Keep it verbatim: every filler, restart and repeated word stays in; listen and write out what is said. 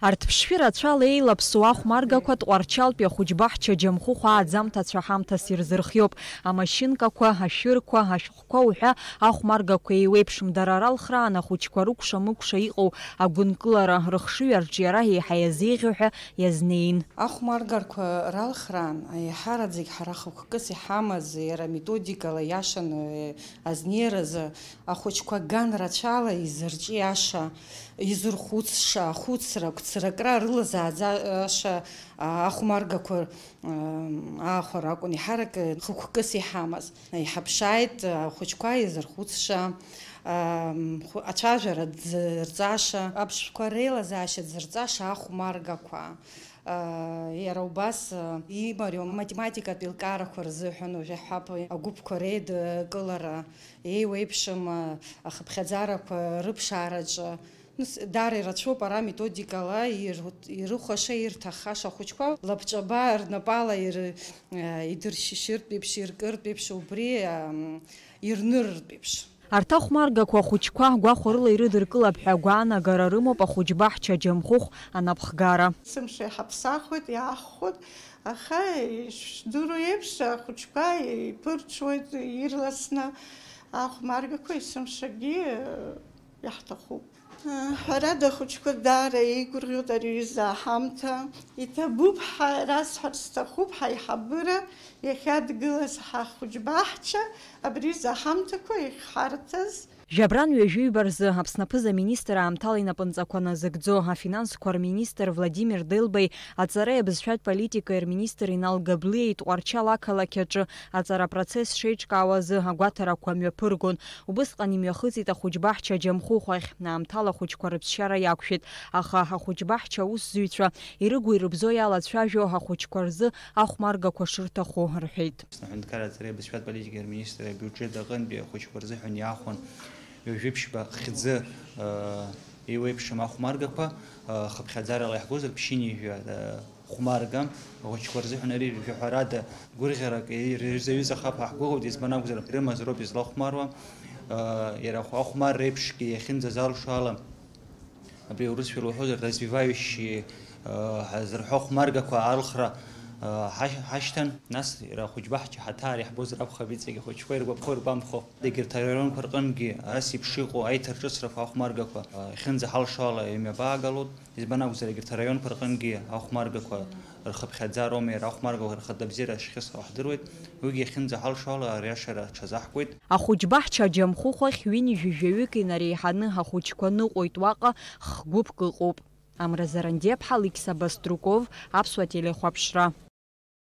Арҭ ԥшшәы рацәала еилаԥсоу ахәмаргақәа Тҟәарчалтәи ахәыҷбаҳча Џьамхәыхә ааӡамҭацәа ҳамҭас ирзырхиоуп. Амашьынкақәа, ашәырқәа, ашәҟәқәа уҳәа ахәмаргақәа еиуеиԥшым. Дара ралхраан ахәыҷқәа рыкәша-мыкәша иҟоу агәынкылара, рыхшыҩ арҿиара еиҳа иазеиӷьу ҳәа иазнеин. Ахәмаргарқәа ралхраан еиҳараӡак ҳара хықәкыс иҳамаз, иара методикала иашаны азнеиразы ахәыҷқәа ган рацәала изырҿиаша, изырхәыцша ахәыцра, гәцракра рылазааӡаша ахәмаргақәа аахәара акәын еиҳарак хықәкыс иҳамаз. Иҳаԥшааит ахәыҷқәа изырхәыцша, ацәажәара дзырҵаша, аԥшшәқәа реилазаашьа дзырҵаша ахәмаргақәа. Иара убас имариоу аматематикатә еилкаарақәа рзыҳәан уажәы ҳҳәап, агәыԥқәа реидкылара, еиуеиԥшым ахыԥхьаӡарақәа рыԥшаараҿы, нас, даара ирацәоуп ара методикала иру-, ирыхәаша, ирҭаххаша ахәыҷқәа лабҿаба рнапала ир-, идыршьышьыртә еиԥш, иркыртә еиԥш, убри, ам, ирнырыртә еиԥш. Арҭ ахәмаргақәа ахәыҷқәа гәахәарыла ирыдыркылап ҳәа агәаанагара рымоуп ахәыҷбаҳча Џьамхәыхә анапхгара. Сымшеи ҳаԥсахуеит, иаахәоит, аха ишдыру еиԥш, ахәыҷқәа иԥырҽуеит ирласны ахәмаргақәа, есымшагьы иаҳҭахуп. Ҳәарада, ахәыҷқәа даара еигәырӷьоит ари аҩыза аҳамҭа. Иҭабуп ҳәа расҳәар сҭахуп, ҳаиҳабыра иахьадгылаз ҳахәыҷбаҳча абри аҩыза аҳамҭақәа иахьҳарҭаз. Жәабран ҩажәи ҩба рзы Аԥсны аԥыза-министр аамҭала инапынҵақәа назыгӡо, афинансқәа рминистр Владимир Делбеи, аҵареи абызшәатә политикеи рминистр Инал Габлиеи Тҟәарчал ақалақь аҿы аҵара апроцесс шеиҿкаауа азы агәаҭарақәа мҩаԥыргон. Убысҟан имҩахыҵит ахәыҷбаҳча Џьамхәыхә ахь, аамҭала ахәыҷқәа рыԥсшьара иақәшәеит, аха ахәыҷбаҳча аусзуҩцәа ирыгу-ирыбзоу иалацәажәо ахәыҷқәа рзы ахәмаргақәа шырҭаху рҳәеит. Аԥсны аҳәынҭқарра аҵареи абызшәатә политикеи рминистр абиуџьет аҟынтәи ахәыҷқәа рзыҳәан иаахәон ҩажәи ԥшьба хьӡы, э, еиуеиԥшым ахәмаргақәа, э, хыԥхьаӡарала иаҳгозар ԥшьынҩажәа, э, хәмарга, ахәыҷқәа рзыҳәан ари жәаҳәарада гәырӷьарак ирзаҩызахап ҳәа ҳгәыӷуеит, избан акәзар, ирымаз роуп излахәмаруа, э, иара ахә-, ахәмарра еиԥшгьы иахьынӡазалшо ала, абри аурысшәала уҳәозар, развивающие, э, ҳазырҳәо ахәмаргақәа алхра, э, ҳашь-, ҳашьҭан. Нас иара ахәыҷбаҳча ҳаҭаар иаҳбозар акәхап, иҵегь ахәыҷқәа иргәаԥхо, иргәамԥхо. Егьырҭ араионқәа рҟынгьы ас еиԥш иҟоу аиҭарҿыцрақәа ахәмаргақәа, э, иахьынӡаҳалшо ала имҩаԥаагалоит. Избан акәзар, егьырҭ араионқәа рҟынгьы ахәмаргақәа рхыԥхьаӡароума, иара ахәмаргақәа рхатәы абзиара ахьхьысҳауа ҳдыруеит. Уигьы иахьынӡаҳалшо ала ариашара аҽазаҳкуеит. Ахәыҷбаҳча Џьамхәыхә ахь ҩынҩажәаҩык инареиҳаны ахәыҷқәа ныҟәоит, уаҟа х-гәыԥк ыҟоуп. Амра Зарандиаԥҳа, Алықьса Баструков, Аԥсуа телехәаԥшра.